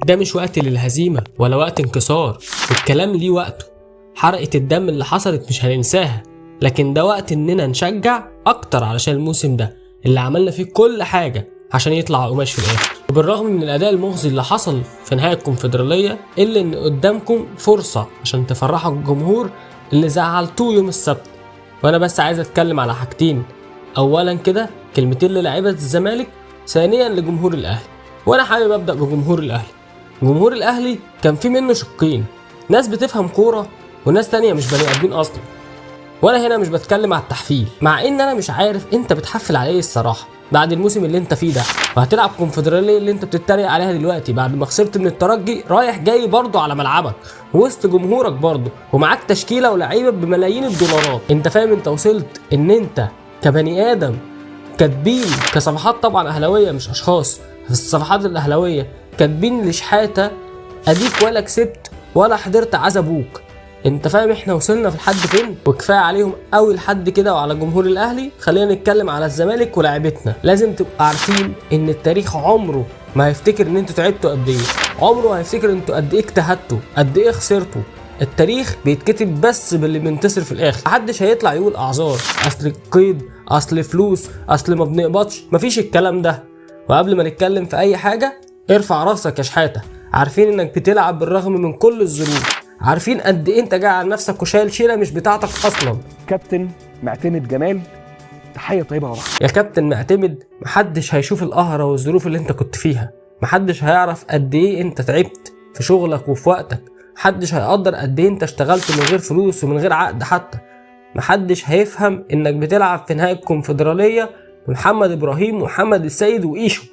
ده مش وقت للهزيمة ولا وقت انكسار، والكلام ليه وقته. حرقة الدم اللي حصلت مش هننساها، لكن ده وقت اننا نشجع اكتر علشان الموسم ده اللي عملنا فيه كل حاجة عشان يطلع قماش في الاخر. وبالرغم من الاداء المخزي اللي حصل في نهاية الكونفدرالية، الا ان قدامكم فرصة عشان تفرحوا الجمهور اللي زعلتوه يوم السبت. وانا بس عايز اتكلم على حاجتين، اولا كده كلمتين للاعيبة الزمالك، ثانيا لجمهور الاهلي. وانا حابب ابدا بجمهور الاهلي. جمهور الاهلي كان في منه شقين، ناس بتفهم كورة وناس تانية مش بني ادمين اصلا. وانا هنا مش بتكلم على التحفيل، مع ان انا مش عارف انت بتحفل على ايه الصراحة بعد الموسم اللي انت فيه ده، وهتلعب كونفدراليه اللي انت بتتريق عليها دلوقتي بعد ما خسرت من الترجي رايح جاي برضه على ملعبك وسط جمهورك برضه، ومعاك تشكيله ولاعيبه بملايين الدولارات. انت فاهم انت وصلت ان انت كبني ادم كاتبين كصفحات طبعا اهلاويه مش اشخاص، في الصفحات الاهلاوية كاتبين لشحاته اديك ولا كسبت ولا حضرت عزا ابوك. انت فاهم احنا وصلنا في لحد فين؟ وكفاية عليهم قوي لحد كده وعلى جمهور الاهلي. خلينا نتكلم على الزمالك ولاعيبتنا. لازم تبقوا عارفين ان التاريخ عمره ما هيفتكر ان انتوا تعبتوا قد ايه، عمره ما هيفتكر انتوا قد ايه اجتهدتوا، قد ايه خسرتوا. التاريخ بيتكتب بس باللي بينتصر في الاخر. محدش هيطلع يقول اعذار، اصل القيد، اصل فلوس، اصل ما بنقبضش، مفيش الكلام ده. وقبل ما نتكلم في اي حاجة، ارفع راسك يا شحاته. عارفين انك بتلعب بالرغم من كل الظروف، عارفين قد ايه انت جاي على نفسك وشايل شيله مش بتاعتك اصلا. كابتن معتمد جمال، تحية طيبة ورحمة. يا كابتن معتمد، محدش هيشوف القهرة والظروف اللي انت كنت فيها، محدش هيعرف قد ايه انت تعبت في شغلك وفي وقتك، محدش هيقدر قد ايه انت اشتغلت من غير فلوس ومن غير عقد حتى. محدش هيفهم انك بتلعب في نهائي الكونفدرالية بمحمد ابراهيم ومحمد السيد وايشو.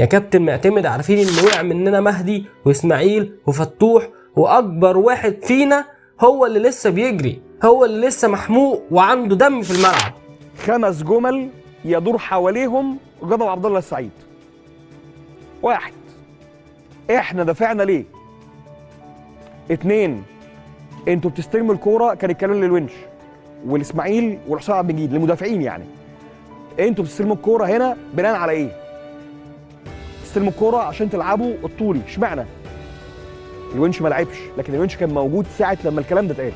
يا كابتن معتمد، عارفين ان وقع مننا مهدي واسماعيل وفتوح، واكبر واحد فينا هو اللي لسه بيجري، هو اللي لسه محموق وعنده دم في الملعب. 5 جمل يدور حواليهم غضب عبد الله السعيد. 1، احنا دافعنا ليه؟ 2، انتوا بتستلموا الكورة، كان الكلام للونش والاسماعيل والحسام عبد المجيد للمدافعين، يعني انتوا بتستلموا الكورة هنا بناء على ايه؟ تستلموا الكورة عشان تلعبوا الطولي، اشمعنى؟ الونش ما لعبش، لكن الونش كان موجود ساعة لما الكلام ده اتقال.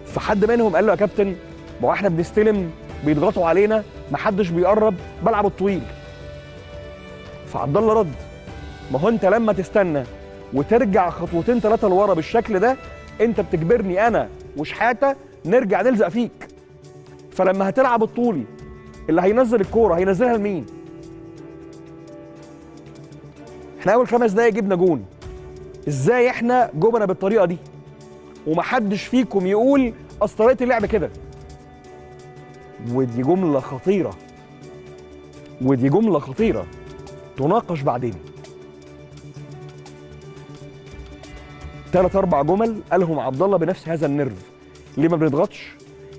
فحد منهم قال له يا كابتن ما هو احنا بنستلم بيضغطوا علينا، ما حدش بيقرب، بلعب الطويل. فعبد الله رد، ما هو انت لما تستنى وترجع خطوتين 3 لورا بالشكل ده، انت بتجبرني انا وشحاته نرجع نلزق فيك. فلما هتلعب الطولي اللي هينزل الكورة هينزلها لمين؟ احنا اول 5 دقايق جبنا جون، ازاي احنا جبنا بالطريقة دي؟ ومحدش فيكم يقول اصل طريقه اللعب كده. ودي جملة خطيرة، ودي جملة خطيرة تناقش بعدين. 3 4 جمل قالهم عبد الله بنفس هذا ال nerve. ليه ما بنضغطش؟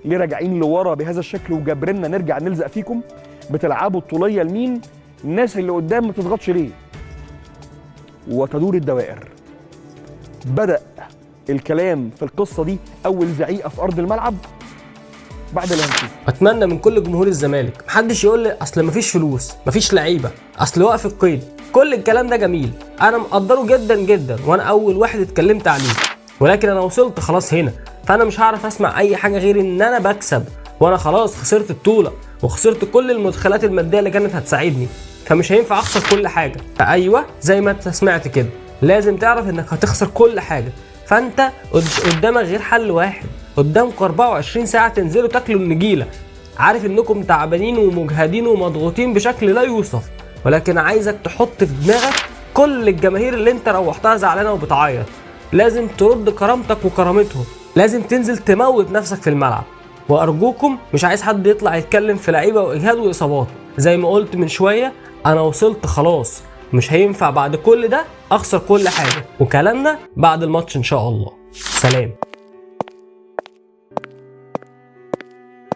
ليه راجعين لورا بهذا الشكل وجبرنا نرجع نلزق فيكم؟ بتلعبوا الطوليه لمين؟ الناس اللي قدام ما بتضغطش ليه؟ وتدور الدوائر. بدأ الكلام في القصة دي أول زعيقة في أرض الملعب بعد اللي هنشوفه. أتمنى من كل جمهور الزمالك محدش يقول لي أصل مفيش فلوس، مفيش لعيبة، أصل وقف القيد، كل الكلام ده جميل، أنا مقدره جدا جدا، وأنا أول واحد اتكلمت عليه، ولكن أنا وصلت خلاص هنا، فأنا مش هعرف أسمع أي حاجة غير إن أنا بكسب، وأنا خلاص خسرت البطولة وخسرت كل المدخلات المادية اللي كانت هتساعدني، فمش هينفع أخسر كل حاجة. فأيوه زي ما أنت سمعت كده، لازم تعرف إنك هتخسر كل حاجة، فأنت قدامك غير حل واحد، قدامكم 24 ساعة تنزلوا تاكلوا النجيلة. عارف إنكم تعبانين ومجهدين ومضغوطين بشكل لا يوصف، ولكن عايزك تحط في دماغك كل الجماهير اللي انت روحتها زعلانة وبتعيط، لازم ترد كرامتك وكرامتهم، لازم تنزل تموت نفسك في الملعب. وأرجوكم مش عايز حد يطلع يتكلم في لعيبة وإجهاد وإصابات، زي ما قلت من شوية أنا وصلت خلاص، مش هينفع بعد كل ده أخسر كل حاجة. وكلامنا بعد الماتش إن شاء الله. سلام.